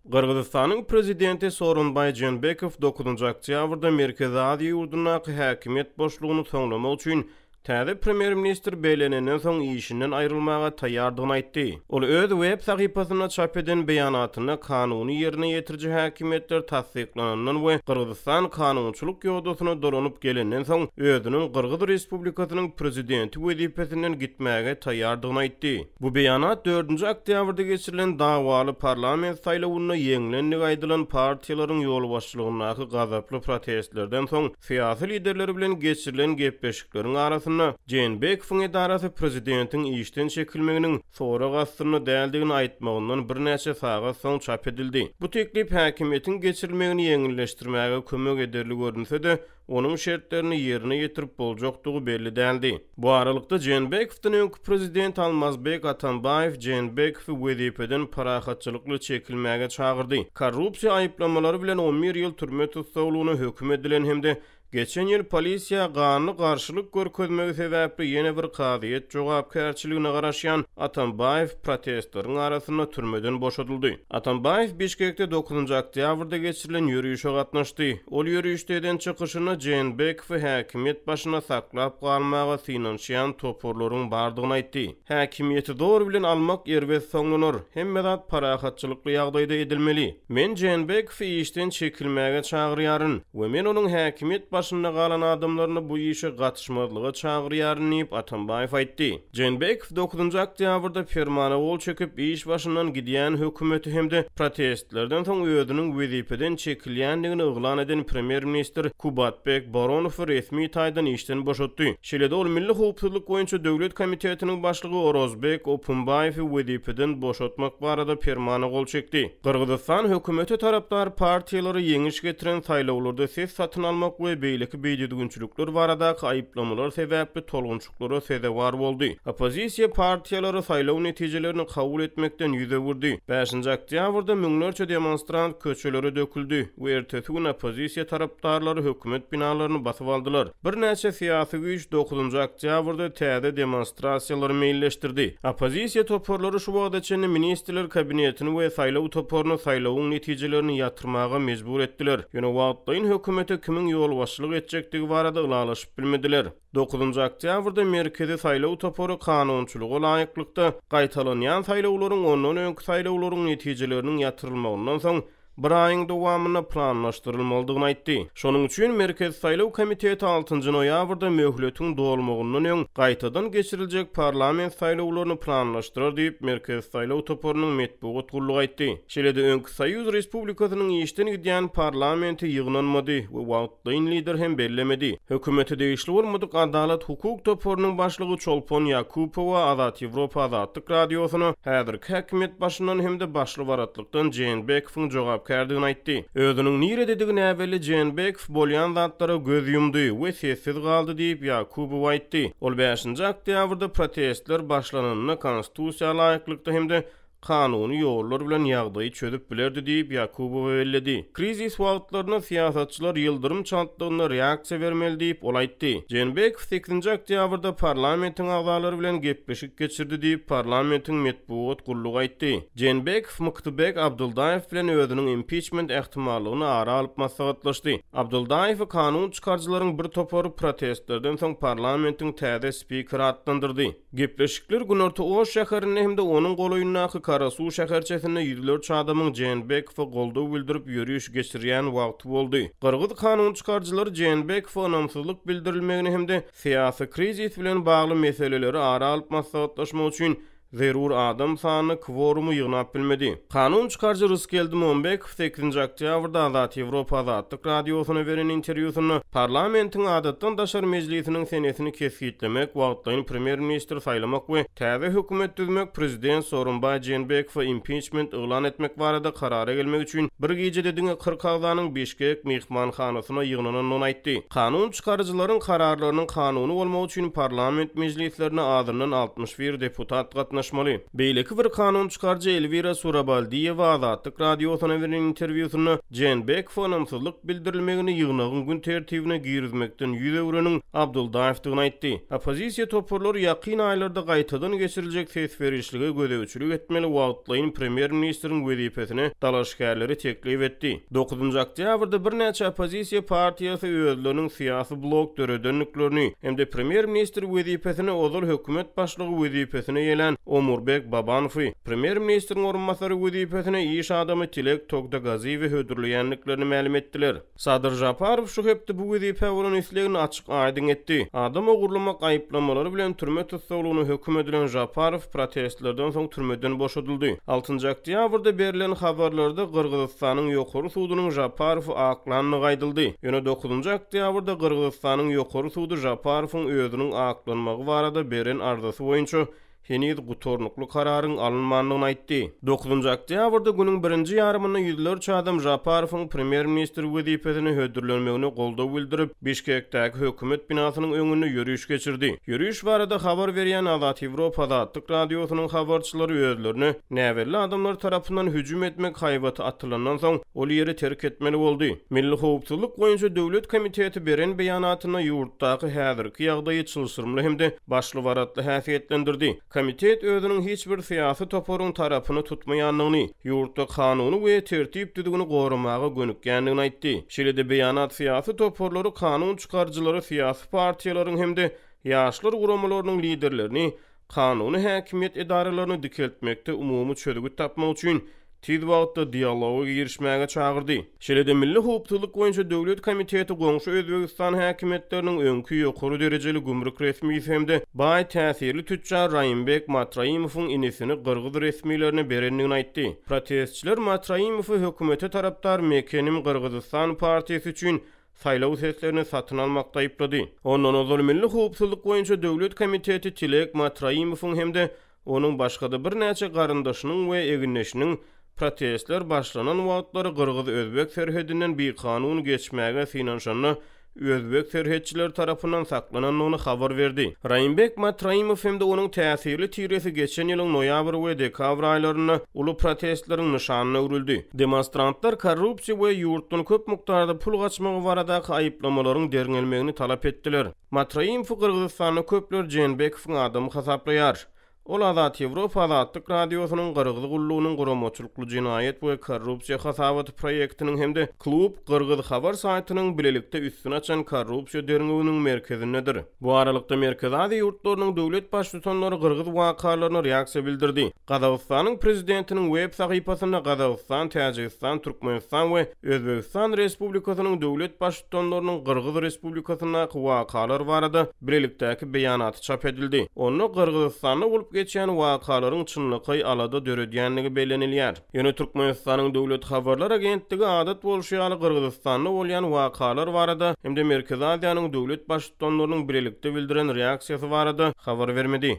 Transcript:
Gyrgyzystanyň prezidenti Sooronbaý Jeenbekow dokuzynjy oktýabrda Merkezi Aziýa ýurdundaky häkimiýet boşlugyny soňlamak üçin täze premýer-ministr bellenenden soň işinden aýrylmaga taýýardygyny aýtdy. Ol öz web sahypasynda çap eden beýanatynda kanuny ýerine ýetiriji häkimiýetler tassyklanandan we Gyrgyzystan kanunçylyk ýodasyna dolanyp gelenden soň özüniň Gyrgyz Respublikasynyň prezidenti wezipesinden gitmäge taýýardygyny aýtdy. Bu beýanat dördünji oktýabrda geçirilen dawaly parlament saýlawynda ýeňlendigi aýdylan partiýalaryň ýolbaşçylygyndaky gazaply protestlerden soň syýasy liderler bilen geçirilen gepleşikleriň arasynda Jeenbekowyň edarasy prezidentiň işden çekilmeginiň sorag astynda däldigini aýtmagyndan birnäçe sagat soň çap edildi. Bu teklip häkimiýetiň geçirilmegini ýeňilleşdirmäge kömek ederli görünse-de, onuň şertlerini ýerine ýetirip boljakdygy belli däldi. Bu aralykda, Jeenbekowdan öňki prezident Almazbek Atambaýew Jeenbekowy wezipeden parahatçylykly çekilmäge çagyrdy. Korrupsiýa aýyplamalary bilen on bir ýyl türme tussaglygyna höküm edilen hem-de geçen ýyl polisiýa ganly garşylyk görkezmegi sebäpli ýene bir kazyýet jogapkärçiligine garaşýan Atambaýew protestleriň arasynda türmeden boşadyldy. Atambaýew Bişkekde dokuzynjy oktýabrda geçirilen ýörişe gatnaşdy. Ol ýörişde eden çykyşynda Jeenbekowy häkimiýet başynda saklap galmaga synanyşýan toparlaryň bardygyny aýtdy. Häkimiýeti zor bilen almak erbet soňlanar. Hemme zat parahatçylykly ýagdaýda edilmeli. Men Jeenbekowy işden çekilmäge çagyrýaryn we men onuň häkimiýet başynda galan adamlaryny bu işe gatyşmazlyga çagyrýaryn diýip, Atambaýew aýtdy. Jeenbekow dokuzynjy oktýabrda permana gol çekip, iş başyndan gidýän hökümeti hem-de protestlerden soň özüniň wezipeden çekilýändigini yglan eden premýer-ministr Kubatbek Boronowy resmi taýdan işden boşatdy. Şeýle-de ol Milli howpsuzlyk boýunça döwlet komitetiniň başlygy Orozbek Opumbaýewi wezipeden boşatmak barada permana gol çekdi. Gyrgyzystan hökümete tarapdar partiýalara ýeňiş getiren saýlawlarda ses satyn almak we beýleki bidüzgünçilikler baradaky aýyplamalar sebäpli tolgunçyklara sezewar boldy. Oppozisiýa partiýalary saýlaw netijelerini kabul etmekden ýüz öwürdi. Bäşinji oktýabrda müňlerçe demonstrant köçelere döküldi we ertesi gün oppozisiýa tarapdarlary hökümet binalaryny basyp aldylar. Birnäçe syýasy güýç dokuzynjy oktýabrda täze demonstrasiýalary meýilleşdirdi. Oppozisiýa toparlary şu wagta çenli Ministrler Kabinetini we saýlaw toparyny saýlawyň netijelerini ýatyrmaga mejbur etdiler. Ýöne wagtlaýyn hökümete kimiň ýolbaşçylyk etjekdigi barada ylalaşyp bilmediler. Dokuzynjy oktýabrda Merkezi saýlaw topary kanunçylyga laýyklykda, gaýtalanýan saýlawlaryň ondan öňki saýlawlaryň netijeleriniň ýatyrylmagyndan soň bir aýyň dowamynda planlaşdyrylmalydygyny aýtdy. Şonuň üçin Merkezi saýlaw komiteti altynjy noýabrda möhletiň dolmagyndan öň gaýtadan geçiriljek parlament saýlawlaryny planlaşdyrar diýip, Merkezi saýlaw toparynyň metbugat gullugy aýtdy. Şeýle-de öňki Soýuz respublikasynyň işden gidýän parlamenti ýygnanmady we wagtlaýyn lider hem bellemedi. Hökümete degişli bolmadyk Adalat hukuk toparynyň başlygy Çolpon Ýakupowa Azat Ýewropa Azatlyk Radiosyna häzirki häkimiýet başyndan hem-de başly-baratlykdan Jeenbekowyň jogapkärdigini aýtdy. Özüniň nirededigi näbelli Jeenbekow bolýan zatlara göz ýumdy we sessiz galdy diýip, Ýakubowa aýtdy. Ol bäşinji oktýabrda protestler başlananda konstitusiýa laýyklykda hem-de kanuny ýollar bilen ýagdaýy çözüp bilerdi diýip, Ýakubowa belledi. Krizis wagtlarynda syýasatçylar ýyldyrym çaltlygynda reaksiýa bermeli diýip, ol aýtdy. Jeenbekow sekizinji oktýabrda parlamentiň agzalary bilen gepleşik geçirdi diýip, parlamentiň metbugat gullugy aýtdy. Jeenbekow Myktybek Abdyldaýew bilen özüniň impiçment ähtimallygyny ara alyp maslahatlaşdy. Abdyldaýewi kanun çykaryjylaryň bir topary protestlerden soň parlamentiň täze spikeri atlandyrdy. Gepleşikler Günorta Oş şäherinde hem-de onuň golaýyndaky Karasuw şäherçesinde ýüzlerçe adamyň Jeenbekowa goldaw bildirip ýöriş geçirýän wagty boldy. Gyrgyz kanun çykaryjylary Jeenbekowa ynamsyzlyk bildirilmegini hem-de syýasy krizis bilen bagly meseleleri ara alyp maslahatlaşmak üçin zerur adam sanyny kworumy ýygnap bilmedi. Kanun çykaryjy Rysgeldi Mombekow sekizinji oktýabrda Azat Ýewropa Azatlyk Radiosyna beren interwýusynda parlamentiň adatdan daşary mejlisiniň senesini kesgitlemek, wagtlaýyn premýer-ministr saýlamak we täze hökümet düzmek, prezident Sooronbaý Jeenbekowa impiçment yglan etmek barada karara gelmek üçin bir gijede diňe 40 agzanyň Bişkek myhmanhanasyna ýygnanandygyny aýtdy. Kanun çykaryjylaryň kararlarynyň kanuny bolmagy üçin parlament mejlislerine azyndan 61 deputat gatnaşmaly. gatnaşmaly. Beýleki bir kanun çykaryjy Elwira Surabaldiýewa Azatlyk Radiosyna beren interwýusynda Jeenbekowa ynamsyzlyk bildirilmegini ýygnagyň gün tertibine girizmekden ýüz öwreniň Abdyldaýewdigini aýtdy. Oppozisiýa toparlary ýakyn aýlarda gaýtadan geçiriljek ses berişlige gözegçilik etmeli wagtlaýyn premýer-ministriň wezipesine dalaşgärleri teklip etdi. Dokuzynjy oktýabrda birnäçe oppozisiýa partiýasy özleriniň syýasy blok döredendiklerini hem-de premýer-ministr wezipesine ozal hökümet başlygy wezipesini eýelän Omurbek Babanowy, premýer-ministriň orunbasary wezipesine iş adamy Tilek Togtagaziýewi hödürleýändiklerini mälim etdiler. Sadyr Žaparow şu hepde bu wezipä bolan islegini açyk-aýdyň etdi. Adam ogurlamak aýyplamalary bilen türme tussaglygyna höküm edilen Žaparow protestlerden soň türmeden boşadyldy. Altynjy oktýabrda berlen habarlarda Gyrgyzystanyň Ýokary sudunyň Žaparowy aklandygy aýdyldy. Ýöne dokuzynjy oktýabrda Gyrgyzystanyň Ýokary sudy Žaparowyň özüniň aklanmagy barada beren arzasy boýunça heniz gutarnykly kararyň alynmandygyny aýtdy. Dokuzynjy oktýabrda günüň birinji ýarymynda ýüzlerçe adam Žaparowyň premýer-ministr wezipesine hödürlenmegine goldaw bildirip, Bişkekdäki hökümet binasynyň öňünde ýöriş geçirdi. Ýöriş barada habar berýän Azat Ýewropa Azatlyk Radiosynyň habarçylary özlerine näbelli adamlar tarapyndan hüjüm etmek haýbaty atylandan soň, ol ýeri terk etmeli boldy. Milli howpsuzlyk boýunça döwlet komiteti beren beýanatynda ýurtdaky häzirki ýagdaýy çylşyrymly hem-de başly-baratly häsiýetlendirdi. Komitet özüniň hiç bir syýasy toparyň tarapyny tutmaýandygyny, ýurtda kanuny we tertip-düzgüni goramaga gönükýändigini aýtdy. Şeýle-de beýanat syýasy toparlary, kanun çykaryjylary, syýasy partiýalaryň hem-de ýaşlar guramalarynyň liderlerini kanuny häkimiýet edaralaryny dikeltmekde umumy çözgüt tapmak üçin tiz wagtda dialoga girişmäge çagyrdy. Şeýle-de Milli howpsuzlyk boýunça döwlet komiteti goňşy Özbegistan häkimiýetleriniň öňki ýokary derejeli gümrük resmisi hem-de baý täsirli tütjar Raimbek Matraimowyň inisini gyrgyz resmilerine berendigini aýtdy. Protestçiler Matraimowy hökümete tarapdar Mekenim Gyrgyzystan partiýasy üçin saýlaw seslerini satyn almakda aýyplady. Ondan ozal Milli howpsuzlyk boýunça döwlet komiteti Tilek Matraimowyň hem-de Onuň başga-da birnäçe garyndaşynyň we egindeşiniň protestler başlanan wagtlary gyrgyz-özbek serhedinden bikanun geçmäge synanyşanda özbek serhetçileri tarapyndan saklanandygyny habar berdi. Raimbek Matraimow hem-de onuň täsirli tiresi geçen ýylyň noýabr we dekabr aýlarynda uly protestleriň nyşanyna öwrüldi. Demonstrantlar korrupsiýa we ýurtdan köp mukdarda pul gaçmagy baradaky aýyplamalaryň derňelmegini talap etdiler. Matraimowy Gyrgyzystanda köpler Jeenbekowyň adamy hasaplaýar. Ol Azat Ýewropa Azatlyk Radiosynyň Gyrgyz gullugynyň guramaçylykly jenaýat we korrupsiýa hasabaty proýektiniň hem-de Klub gyrgyz habar saýtynyň bilelikde üstüni açan korrupsiýa derňewiniň merkezindedir. Bu aralykda Merkezi Aziýa ýurtlarynyň döwlet baştutanlary gyrgyz wakalaryna reaksiýa bildirdi. Gazagystanyň Prezidentiniň web sahypasynda Gazagystan, Täjigistan, Türkmenistan we Özbegistan Respublikasynyň döwlet Baştutanlarynyň Gyrgyz Respublikasyndaky wakalar barada bilelikdäki beýanaty çap edildi. Onda Gyrgyzystanda bolup geçýän wakalaryň çynlakaý alada döredýändigi bellenilýär. Ýöne Türkmenistanyň Döwlet habarlar agentligi adat bolşy ýaly Gyrgyzystanda bolýan wakalar barada hem-de Merkezi Aziýanyň döwlet Baştutanlarynyň bilelikde bildiren reaksiýasy barada habar bermedi.